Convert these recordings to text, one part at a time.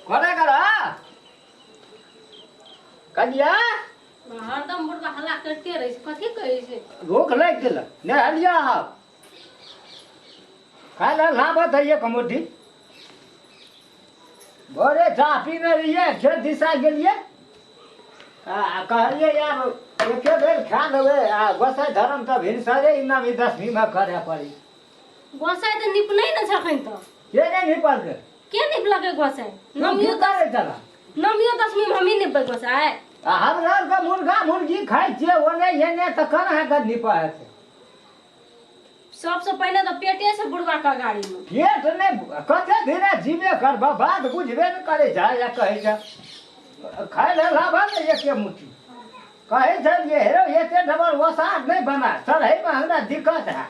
कोना कर कनिया। हरदम बुढ़बा हल्ला करिते रहै छै, कथी कहै छै? भूख लागि गेल, नहलिया आब खाय लए लाबत है एक मुट्ठी। भोरे चाह पीने रहियै, खेत दिशा गेलियै आ कहलियै यार एके बेर खा लेबै आ गोसाइ धर्म तऽ भिनसरे ई नवी दसमीमे करय पड़ी। गोसाइ तऽ निपनै ने छखन तऽ। के नहि निपलकै? के निपलकै गोसाइ? तू नमियो की करै छला? नमियो दसमी मे हमही निपबै गोसाइ। आ हमरा आरके मुर्गा मुर्गी खाइ छियै ओने एने, तऽ केना अहाँके निपा हेतै? सबसे पहिने तऽ पेटे छै बुढ़वा के गाड़ी मे। पेट नहि, कते दिना जीवे करबह, बात बुझबे ने करै छै या कहै छै खाय लए लाबऽ ने एके मुट्ठी। कहै छलियै हे एते डबल ओसार नहि बना, चढ़ैमे हमरा दिक्कत है।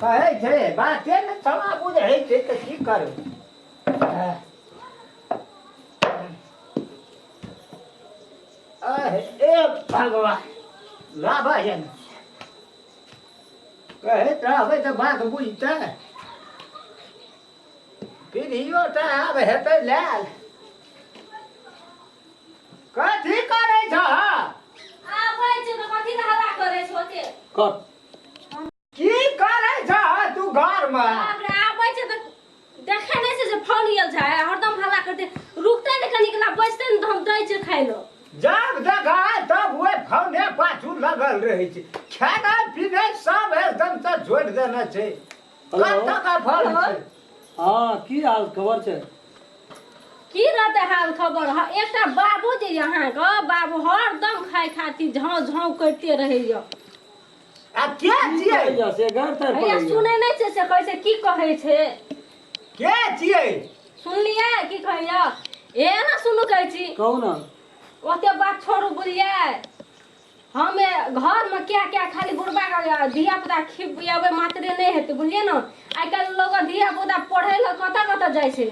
कहै छै बाते ने समा बुझै छै तऽ की करबै। ए भगवान, लाबऽ एने। कहैत रहबै तऽ बात बुझतै। पीढ़ियो टा आब हेतै लायल। कथी करै छह? आबै छै तऽ कथी लए हल्ला करै छै ओते? कट। की करै छह तू घरमे? बाप रे, आबै छै तऽ देखै नहि छै जे फोन गेल छै, हरदम हल्ला करते रुकतै ने, कनिक ला बैसतै ने तऽ हम दै छै खाइ लए। जब देखा तब ओहि फोने पाछू लगल रहै छै, खेनाइ पिनाइ सब एकदम से छोड़ि देने छै। हेलो। कतऽ का फोन छै? हँ, की हाल खबर छै? की रहतै हाल खबर? एकटा बाबू जे यऽ अहाँके बाबू हरदम खाय खातिर झाँव झाँव करिते रहैया। आ के की छियै? कहैया से गैर तर हैया पड़ैया। सुनै नहि छै से कहै छै, की कहै छै? के छियै? सुनलियै की कहैया? ए ना सुनू, कहै छी। कहू ने। ओते बात छोड़ू, बुझलियै? हम घरमे क्या क्या खाली बुढ़बा के धिया पुता खियाबै मात्रे नहि हेतै, बुझलियै ने? आइ काल्हि लोक धिया पुता पढ़ै लए कतऽ कतऽ जाइ छै,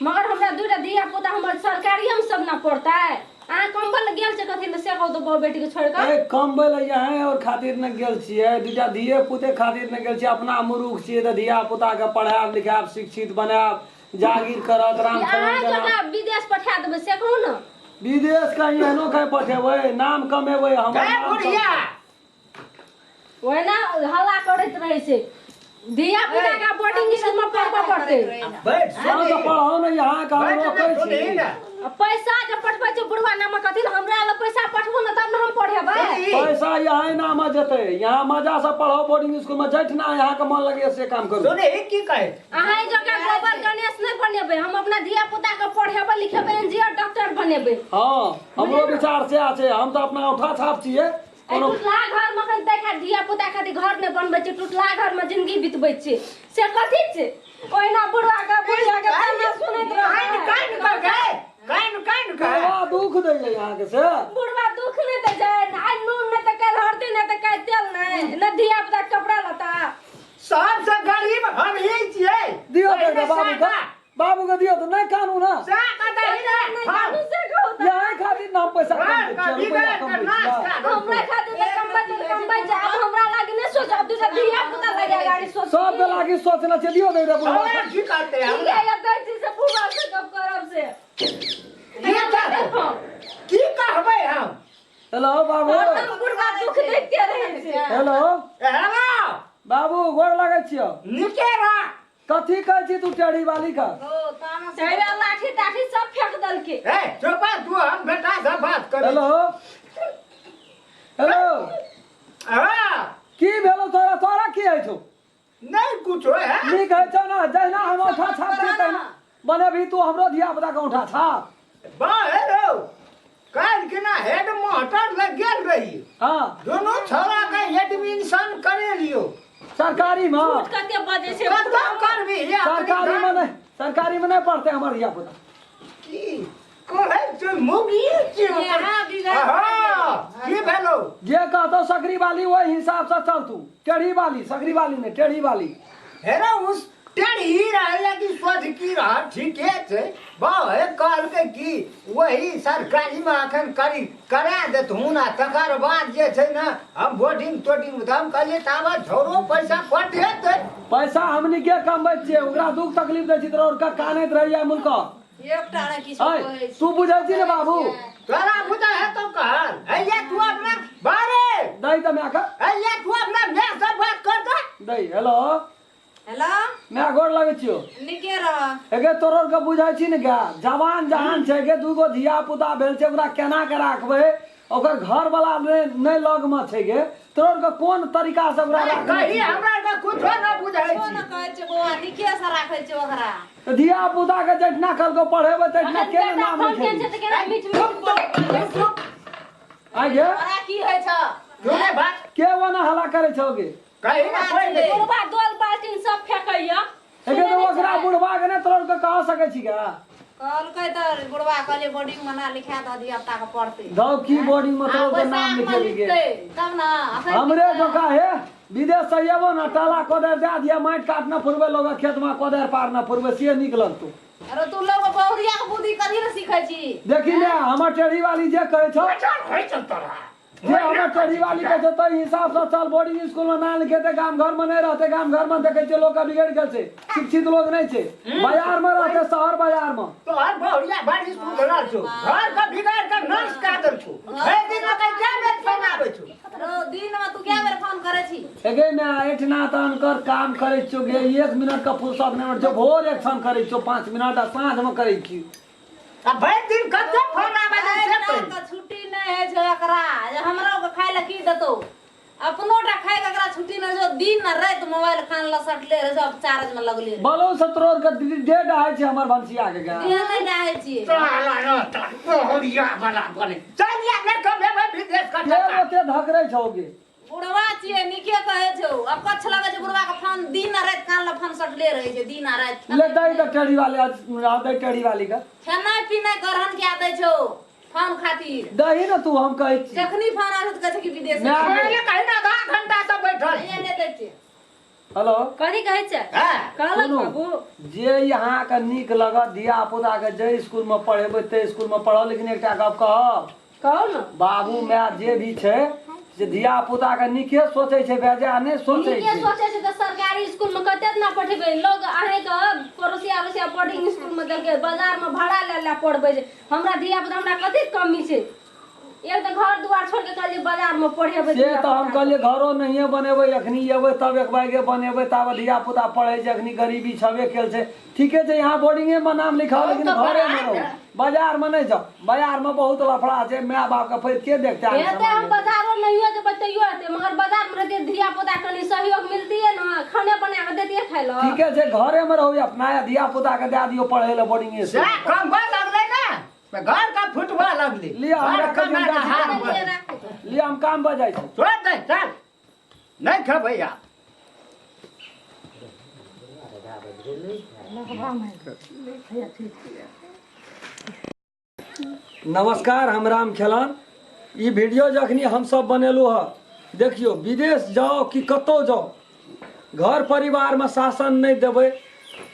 मगर हमरा दूटा धिया पुता हमर सरकारिएमे सब ने पढ़तै। अहाँ कम्बल गेल छै कथी लए से कहू तऽ, बहु बेटीके छोड़ि कऽ? ए कमबै लए यहाँ और खातिर ने गेल छियै, दूटा धिये पुते खातिर ने गेल छियै। अपना मुरुख छियै तऽ धिया पुता के पढ़ायब लिखायब, शिक्षित बनायब, जागीर करत राम अहाँ चरण जेना। जकाँ विदेश पठा देबै से कहू ने। विदेश कहीं एहनो कहीं पठेबै, नाम कमेबै हमर गए नाम बुढ़िया। चलतै। ओहिना हल्ला करैत रहै छै। धिया पुता के बोर्डिंग स्कूल में पढ़बऽ पड़तै। बैठ। हाँ तऽ सुनी। पढ़ो ने, यहाँ के हम बैठ ने रोकै सुनी छी। ने। आ पैसा जे पठबै छै बुढ़वा नाम कथी लए? हमरा लए पैसा पठबू ने तब ने हम पढ़ेबै। सुनी। पैसा यहाँ नाम जेतै, यहाँ मजा से पढ़ो बोर्डिंग स्कूल में, जैठना यहाँ के मन लगे से काम करू। सुनी, की कहै? अहाँ जकाँ गोबर गणेश नहि बनेबै हम। अपना धिया पुता के पढ़ेबै लिखेबै, इंजीनियर डॉक्टर बनेबै। हाँ, हमरो विचार से छै, हम तऽ अपना औठा छाप छियै। एहि कोनो टुटला घर मे अखन तक धिया पुता खातिर घर नहि बनबै छै, टुटला घर मे जिंदगी बितबै छै, से कथी छै? ओहिना बुढ़वा के बुढ़िया के ताना सुनैत कान रहबै। कान कऽ गए, कान कान कऽ। बुढ़वा दुख दैया यहाँ के से? बुढ़वा दुख नहि दै छै। आइ नून नहि तऽ काल्हि हरदी नहि तऽ काल्हि तेल नहि, ने धिया पुता के कपड़ा लत्ता। सबसे गरीब हम ही छियै। दियौ पहिने तऽ बाबू के। सादा। बाबू के दियौ तऽ नहि कानू ना। सादा दही ने। नहि कानू से कहू तऽ। यहाँ खातिर ना हम पैसा घर कमबै का छियै, रुपैआ बिगड़ के कमबै नाश छियै। कऽ देलकौ। हमरा खातिर तऽ कमबै तऽ कमबै छै, आब हमरा लागी नहि सोच, आब दूटा धिया पुता लगे गाड़ी सोच। सबके लागी सोचना छै, दियौ दै रे बुढ़वा हमरा के। की करतै की हमरा? या दै छी से बुढ़वा से गप करब से। की कहबै? की कहबै हम? हेलो बाबू। हरदम बुढ़वा दुख दैते रहै छै। हेलो। हेलो। बाबू, गोर लगै छियौ। नीके रह। कथी कहै छी तू टेढ़ी वाली का? तैरे लाठी ताठी सब फेंक देलकै। ए चुप तू, हम बेटा से बात करै। Hello hello. हाँ। की भेलो तोरा? तोरा की होइ छौ? नहीं कुछो है। नीक होइ छौ ने? जहिना हम औठा छाप छियै तहिना बनेबही तू हमरो धिया पुता के औठा छाप। बाहर हो काल्हि केना हेड मास्टर लग गेल रही। हाँ। दोनों छोरा के एडमिशन करेलियो। सरकारी में? झूठ कते बजै छै। कतौ करबी हे अपने सरकारी में? घर? नहीं, सरकारी में नहीं पढ़ते हमर धिया पुता। की कहै छै मुगी छी ओकर? यहाँ बिगड़ हाँ, की भेलो? जे कहतो सकरी वाली ओहि हिसाब से चल तू। टेढ़ी वाली, सकरी वाली नहीं, टेढ़ी वाली। हेरे उस टेढ़ी रहै या कि सोझ की रहै? रहल ठीके छै। बाहे कहलकै कि वही सरकारीमे अखन करी करा देतहुन आ तकर बाद जे छै ने हम बोर्डिंग तोर्डिंग, तऽ हम कहलियै ताबत झोरो पैसा बड्ड हेतै। पैसा हमनी के कमबै छियै, ओकरा दुख तकलीफ दै छी तऽ ओकर कानैत रहैया मुल्क। एकटा ने किछु ऐ कहै छी। तू बुझै छी ने बाबू? तोरा बुझा हेतौ कहल हैया तू अपना बारे दै तऽ माय के। हैया तू अपना माय से बात कर दे। दै। हेलो। हेलो। माय, गोर लगै छियौ। नीके रह। एगे तोरो के बुझै छी ने गा, जवान जहान छै गे, दूगो धिया पुता भेल छै, ओकरा केना के राखबै? ओकर घर वाला नहि लग में छै गे, तोरो के कोन तरीका से ओकरा राखने कही छी? हमरा के कुछो न बुझै किछो छी। ने कहै छै बौआ, नीके से राखै छै ओकरा। तऽ धिया पुता के जहिना कहलको पढ़ेबै तहिना अखन के ने बेटा नाम फोन केने लिखेबी? छै तऽ केना मीठ मीठ बोलै छै। आइ गे। तोरा की होइ छौ? सुने बात। के ओना हल्ला करै छौ गे? कही ने कोइ नहि। बुढ़बा दोल बाल्टीन सब फेकैया। एके तऽ ओकरा बुढ़बा के नहि तोरो के कह सकै छी गा? कहलकै तऽ बुढ़वा, कहलियै बोर्डिंग मे ना लिखा दऽ, धिया पुता के पढ़तै। दौ की बोर्डिंग में तोरो के आ नाम बैसाख मे लिखेबी गे? लिखतै तब ने अखन। हमरे लिखतै। जोका हे विदेश से एबो ने, टाला कोदारि दए दिया, माटि काट न फुरबै, लोग खेत में कोदारि पार न फुरबै, से नीक लगतौ। अरे तू लोग बहुरिया के बुद्धि कथी ने सीखै छी? देखी ने, हमर टेढ़ी वाली जे कहै छौ। चल होइ चल तोरा। जे हमर टेढ़ी वाली कहै छौ ताहि हिसाब से चल। बोर्डिंग स्कूल में नाम लिखेतै, गाम घर में नहि रहतै। गाम घर में देखै छियै लोक के बिगड़ि गेल छै, शिक्षित लोग नहि छै, बाजार में रहतै, शहर बाजार में। तोहर बहुरिया बड़ी सुधरल छौ, घर के बिगाड़ के नष्ट कऽ देल छौ। भरि दिन ओकर क्या बेर फोन आबै छौ? रो दिन में तू कै बेर फोन करै छी? एगे मैं एठना तऽ अनकर काम करै छियौ गे, 1 मिनट के फुर्सत नहि भेटै छौ। भोर एक क्षण करै छियौ 5 मिनट आ साँझ में करै छियौ। आ भरि दिन कते फोन आबै छै से भरि कही। रात के छुट्टी नहि होइ छै एकरा, जे हमरो के खाय लए की देतौ? अपनो टा खाय के एकरा छुट्टी नहि छै। दिन आ राति मोबाइल खान लऽ सटले रहै छै, अब चार्ज में लगले रहै। बलो से तोर के डेड आइ छै हमर भनसिया के गे। देह नहि डाहै छियै। तोरा रहता बहुरिया बला बने चल या ने कमेबै विदेश के कटता। ओते धकरै छौ गे? बुढ़वा छियै, नीके कहै छौ। अब कच्छ लगै छै बुढ़वा के फोन, दिन आ राति कान लऽ फोन सटले रहै छै दिन आ राति। ले दै तऽ टेढ़ी वाली, दै टेढ़ी वाली के। खेनाइ पिनाइ ग्रहण कए दै छौ फोन खातिर। दही ने तू, हम कहै छी। जखनी फोन आबै छै तऽ कहै छै कि विदेश। ना। पहिले कही ने आधा घंटा से बैठल छी। नहि दै छै। हेलो। कथी कहै छै? हाँ। कहलक सुनू, बाबू। जे अहाँके नीक लगत, धिया पुता के जे स्कूल में पढ़ेबै ते स्कूल में पढ़ाउ, लेकिन एकटा गप कहब। कहू ने। बाबू माय जे भी छै से धिया पुता के नीके सोचै छै, बेजा नहि सोचै नीके छै। सोचै छै तऽ सरकारी स्कूल में कते दिना पठेबै? लोग अहाँके पड़ोसिया अड़ोसिया बोर्डिंग स्कूल में देलकै, बाजार में भाड़ा ले ले पढ़बै छै। हमरा धिया पुता, हमरा कते कमी छै? एक तऽ घर दुआर छोड़ के कहलियै बाजार में पढ़ेबै से तऽ हम धिया-पुता। कहलियै घरो नहिए बनेबै, अखनी एबै तब एक बैगे बनेबै, ताबे धिया पुता पढ़ै छै। अखनी गरीबी छबे केल छै। ठीके छै, यहाँ बोर्डिंगे में नाम लिखाओ, लेकिन तऽ घरे में बड़ा रहू, बाजार में नहि जाओ। बाजार में बहुत लफड़ा छै, माय बाप के फेर के देखते? हेतै, हम बाजारो नहियो जेबै तैयो हेतै, मगर बाजार में रहतियै धिया पुता कनि सहयोग मिलतियै ने, खाने बना कऽ देतियै खाय लए। ठीके छै, घरे में रहू अपना, धिया पुता के दए दियौ पढ़ै लए बोर्डिंगे से से। कमबा लगलै ने तऽ घर का फुटबा लगलै। लिअ, हमरा घर कमा कनि के हार जाइ बन। लिअ, हम काम पर जाइ छी। छोड़ दे, चल, नहि खेबै आब। नमस्कार, हम राम खेलन। ई वीडियो जखनी हमसब बनेलहुँ हँ, देखियौ, विदेश जाउ कि कतहु जाउ, घर परिवारमे शासन नहि देबै,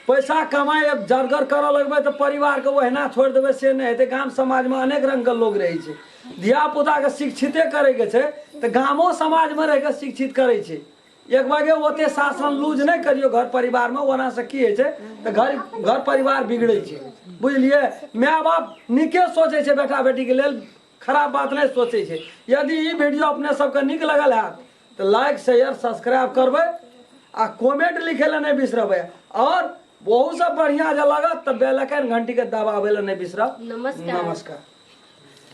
पैसा कमाइ जरगर करऽ लगबै तऽ परिवारके ओहिना छोड़ि देबै, से नहि हेतै। गाम समाजमे अनेक रङ्गके लोग रहै छै। धियापुताके शिक्षिते करैके छै तऽ गामो समाजमे रहिके शिक्षित करै छै। एक बागे ओते शासन लूज नहि करियौ घर परिवारमे। ओना से की होइ छै तऽ घर घर परिवार बिगड़ै छै, बुझलियै? माय बाप नीके सोचै छै बेटा बेटीके लेल, खराब बात नहि सोचै छै। यदि ई वीडियो अपने सबके नीक लगल हैत तऽ लाइक, शेयर, सब्सक्राइब करबै आ कमेंट लिखै लए नहि बिसरबै। आओर बहुत सब बढ़िआँ जे लागत तऽ बेल आइकन घंटीके दबाबै लए नहि बिसरब। नमस्कार। नमस्कार।